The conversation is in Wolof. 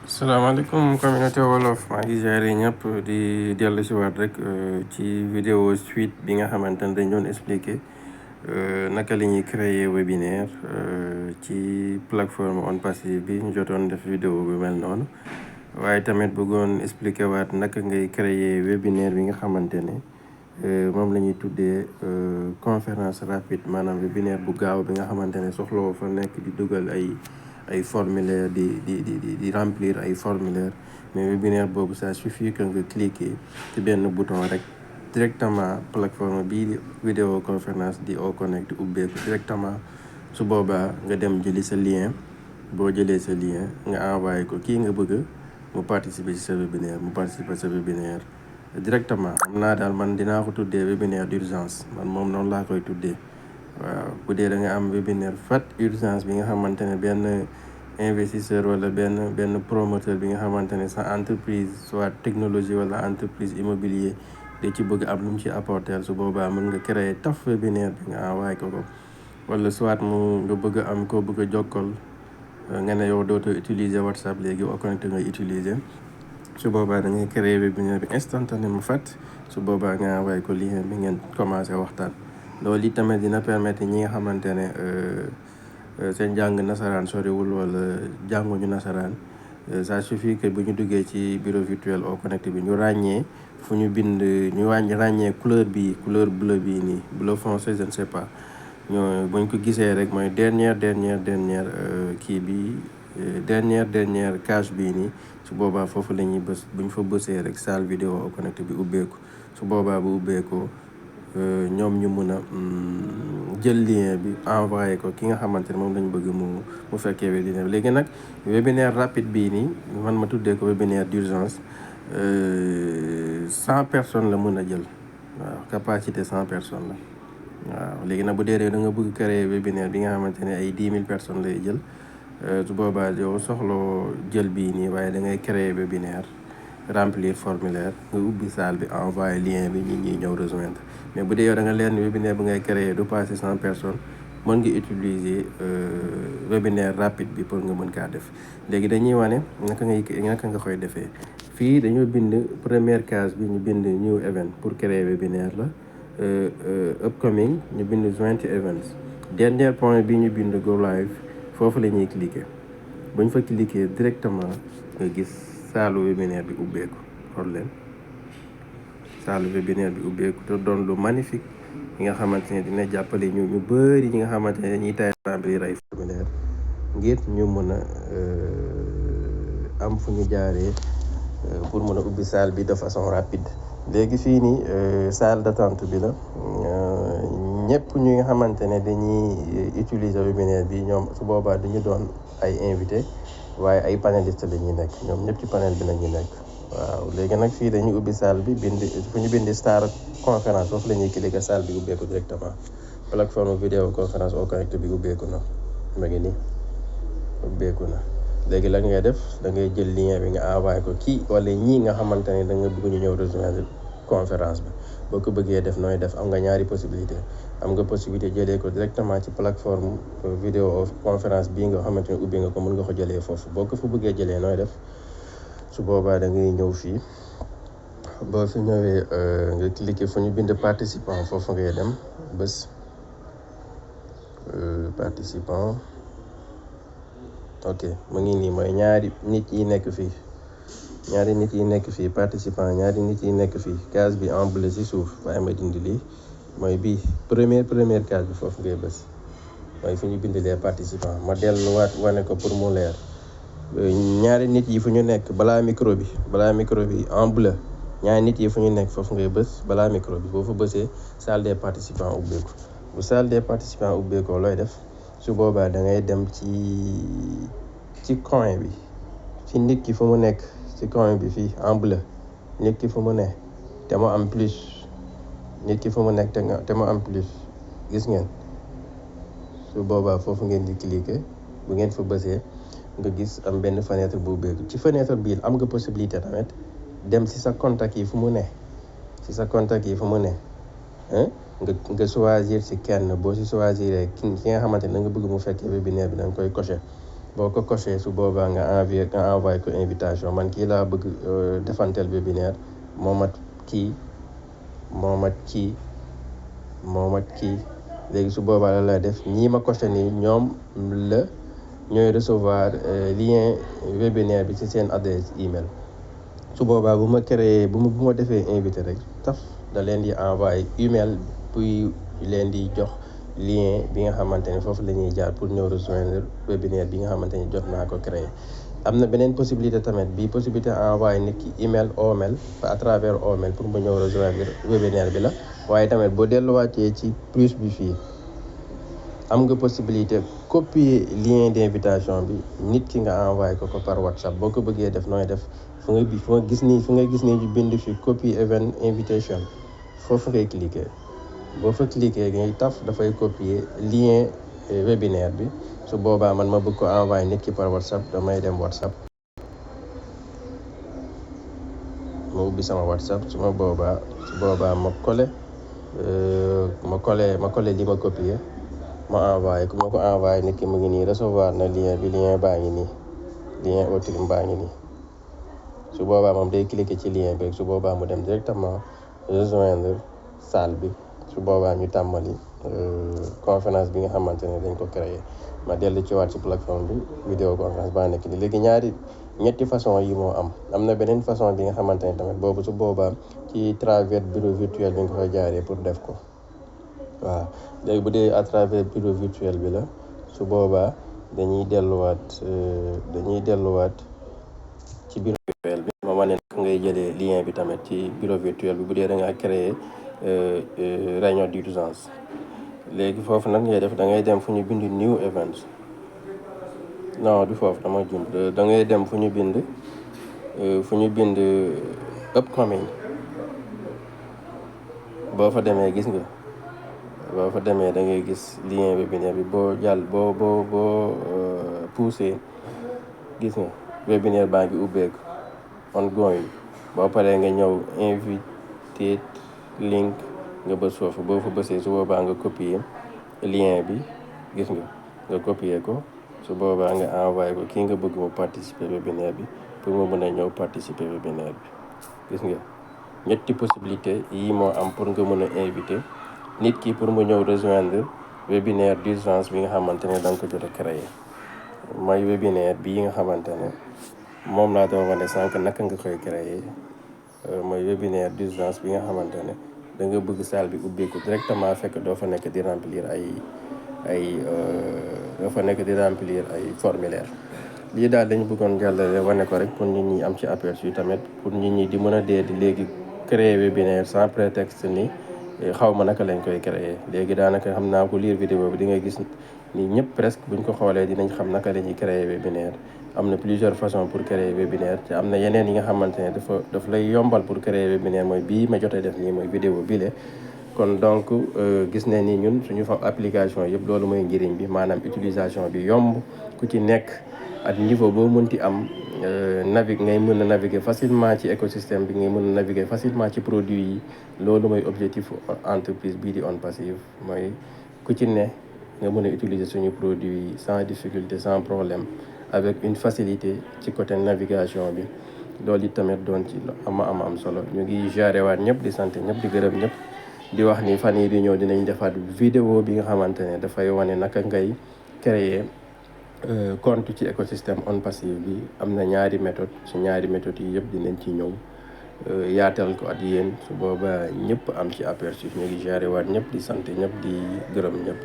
salaamaaleykum communauté wolof maa ngi ziare ñëpp di dellu si waat rek ci vidéo suite bi nga xamante ne dañ doon expliquer naka la ñuy créer webinaire ci plateforme OnPassive bi ñu jotoon def vidéo bi mel noonu waaye tamit bëggoon expliquer waat naka ngay créer webinaire bi nga xamante ne moom la ñuy tuddee conférence rapide maanaam webinaire bu gaaw bi nga xamante ne soxlawoo fa nekk di dugal ay formulaire di remplir ay formulaire mais webinaire boobu ça suffit que nga cliquer ci benn bouton rek directement plateforme bii di vidéo conférence di au connect ubbeeku directement su boobaa nga dem jëli sa lien boo jëlee sa lien nga envoyé ko kii nga bëgg mu participer ci sa webinaire mu participer sa webinaire directement xam naa daal man dinaa ko tuddee webinaire d'urgence man moom noonu laa koy tuddee waaw bu dee da nga am webinaire fat urgence bi nga xamante ne benn investisseur wala benn promoteur bi nga xamante ne sa entreprise soit technologie wala entreprise immobilier da ci bëgg am lu mu ci apporter su boobaa mën nga créer taf webinaire bi nga envoyé ko wala soit mu nga bëgg am koo bëgg a jokkal nga ne yow dootoo utiliser WhatsApp léegi au connecté ngay utiliser su boobaa da ngay créer webinaire bi instantanément fat su boobaa nga envoyé ko lien bi ngeen commencé waxtaan loolu it tamit dina permettre ñi nga xamante ne seen jàng nasaraan soriwul wala jànguñu nasaraan ça suffit que bu ñu duggee ci bureau virtuel au connect bi ñu ràññee fu ñu bind ñu ràññee couleur bleu bii nii bleu foncé je ne sais pas ñoo buñ ko gisee rek mooy dernière kii bi dernière case bii nii su boobaa foofu la ñuy bës buñ fa bësee rek salle vidéo au connect bi ubbeeku su boobaa bu ubbeekoo ñoom ñu mun a jël lien bi envoyé ko ki nga xamante ne moom lañ bëgg mu fekkee webinaire léegi nag webinaire rapide bii nii man ma tuddee ko webinaire d'urgence 100 personnes la mën a jël waaw capacité 100 personnes la waaw léegi nag bu dee da nga bëgg créer webinaire bi nga xamante ne ay 10 000 personnes lay jël su boobaa yow soxloo jël bii nii waaye da ngay créer webinaire remplir formulaire nga ubbi salle bi envoyé lien bi ñi ñëw rejoindre mais bu dee yow da nga leen webinaire bu ngay créer du passer 100 personnes mën nga utiliser webinaire rapide bi pour nga mën kaa def léegi dañuy wane naka nga koy defee fii dañoo bind première case bi ñu bind new event pour créer webinaire la upcoming ñu bind joint events dernier point bi ñu bind go live foofu la ñuy cliquer buñ fa cliquer directement nga gis saalu webinaire bi ubbeeku xool leen saalu webinaire bi ubbeeku te doon lu magnifique yi nga xamante ne dina jàppale ñu bëri ñi nga xamante ne dañuy tay remplir ay formulaire ngir ñu mën a am fu ñu jaaree pour mën a ubbi salle bi de façon rapide léegi fii nii salle d'attente bi la ñëpp ñi nga xamante ne dañuy utiliser webinaire bi ñoom su boobaa duñu doon ay invité waaye ay panélistes la ñuy nekk ñoom ñëpp ci panel bi la ñuy nekk waaw léegi nag fii dañuy ubbi salle bi fu ñu bindi star conférence foofu la ñuy cliquer salle bi ubbeeku directement plateforme vidéo conférence au connect bi ubbeeku na ma ngi nii ubbeeku na léegi la ngay def da ngay jël lien bi nga envoyé ko kii wala ñii nga xamante ne da nga bëgg ñu ñëw rejoindre conférence bi boo ko bëggee def nooy def am nga ñaari possibilité am nga possibilité jëlee ko directement ci plateforme vidéo conférence bii nga xamante ne ubbi nga ko mën nga ko jëlee foofu boo ko fa bëggee jëlee nooy def su boobaa da ngay ñëw fii boo fi ñëwee nga cliquer fu ñu bind participant foofu ngay dem bés participant ok mu ngi nii mooy ñaari nit yi nekk fii participant ñaari nit yi nekk fii case bi en bleu ci suuf waaye ma dindi lii mooy bii première case bi foofu ngay bés mooy fi ñu bind les participants ma delluwaat wane ko pour mu leer ñaari nit yi fu ñu nekk balaa micro bi en bleu ñaari nit yi fu ñu nekk foofu ngay bës balaa micro bi boo fa bësee salle des participants ubbeeku bu salle des participants ubbeekoo looy def su boobaa da ngay dem ci coin bi fi nit ki fu mu nekk ci coin bi fii en bleu nit ki fu mu ne te mu am plus nit ki fu mu nekk te mu am plus gis ngeen su boobaa foofu ngeen di cliquer bu ngeen fa bësee nga gis am benn fenêtre bu ubbeeku ci fenêtre bii am nga possibilité tamit dem ci sa contact yi fu mu ne nga choisir ci kenn boo ci choisir ki nga xamante ne da nga bëgg mu fekkee webinaire bi da nga koy cocher boo ko coché su boobaa nga envoyé ko invitation man kii laa bëgg defanteel webinaire moomat kii léegi su boobaa la lay def ñii ma coché nii ñoom la ñooy recevoir lien webinaire bi ci seen adresse email su boobaa bu ma defee invité rek taf da leen di envoyé email buy leen di jox lien bi nga xamante ne foofu la ñuy jaar pour ñëw rejoindre webinaire bi nga xamante ni jot naa ko créer am na beneen possibilité tamit bi possibilité envoyé nit ki email à travers email pour mu ñëw rejoindre webinaire bi la waaye tamit boo delluwaatee ci plus bi fii am nga possibilité copier lien d'invitation bi nit ki nga envoyé ko par WhatsApp boo ko bëggee def nooy def fu nga gis nii ñu bind fi copy event invitation foofu ngay cliquer boo fa cliquer ngay taf dafay copier lien webinaire bi su boobaa man ma bëgg ko envoyé nit ki par WhatsApp damay dem WhatsApp ma ubbi sama WhatsApp su boobaa ma coller li ma copier ma envoyé ku ma ko envoyé nit ki mu ngi nii recevoir na lien baa ngi nii lien Outream baa ngi nii su boobaa moom day cliquer ci lien bi su boobaa mu dem directement rejoindre salle bi su boobaa ñu tàmbali conférence bi nga xamante ne dañ ko créer ma dellu ci waat ci plateforme bi vidéo conférence baa nekk ni léegi ñetti façon yi moo am na beneen façon bi nga xamante ne tamit boobu su boobaa ci travers bureau virtuel bi nga koy jaaree pour def ko waaw léegi bu dee à travers bureau virtuel bi la su boobaa dañuy delluwaat ci bureau virtuel bi ma wane nag ngay jëlee lien bi tamit ci bureau virtuel bi bu dee da ngaa créer réunion d'urgence léegi foofu nag ngay def da ngay dem fu ñu bind new event non du foofu dama jum da ngay dem fu ñu bind upcoming boo fa demee gis nga da ngay gis lien webinaire bi boo poussé gis nga webinaire baa ngi ubbeeku ongoing boo paree nga ñëw invité link nga bës foofu boo fa bësee su boobaa nga copier lien bi gis nga copier ko su boobaa nga envoyé ko kii nga bëgg mu participer webinaire bi pour mu mën a ñëw participer webinaire bi gis nga ñetti possibilité yi moo am pour nga mën a inviter nit ki pour mu ñëw rejoindre webinaire d'urgence bi nga xamante ne da nga ko jot a créer mooy webinaire bii nga xamante ne moom laa doon wane sànq naka nga koy créer mooy webinaire d'urgence bi nga xamante ne da nga bëgg salle bi ubbeeku directement fekk doo fa nekk di remplir ay formulaire lii daal dañu bëggoon jàllale wane ko rek pour nit ñi am ci aperçu tamit pour nit ñi di mën a dee di léegi créer webinaire sans prétexte ni xaw ma naka lañ koy créer léegi daanaka xam naa ko lire vidéo bi di nga gis ni ñëpp presque buñ ko xoolee dinañ xam naka la ñuy créer webinaire am na plusieurs façons pour créer webinaire te am na yeneen yi nga xamante ne daf lay yombal pour créer webinaire mooy bii ma jotee def nii mooy vidéo bile kon donc gis ne ni ñun suñu fa application yëpp loolu mooy njëriñ bi maanaam utilisation bi yomb ku ci nekk ak niveau boo mënti am ngay mën a naviguer facilement ci écosystème bi ngay mën a naviguer facilement ci produit yi loolu mooy objectif entreprise bii di On Passive mooy ku ci ne nga mën a utiliser suñu produit yi sans difficulté sans problème avec une facilité ci côté navigation bi loolu it tamit doon ci am solo ñu ngi jarewaat ñëpp di sant ñëpp di gërëm ñëpp di wax ni fan yi di ñëw dinañ defaat vidéo bi nga xamante ne dafay wane naka ngay créer compte ci écosystème On Passive bi am na ñaari méthode ci ñaari méthodes yi yëpp dinañ ci ñëw yaatal ko at yéen su booba ñëpp am ci aperçu ñu ngi jarewaat ñëpp di sant ñëpp di gërëm ñëpp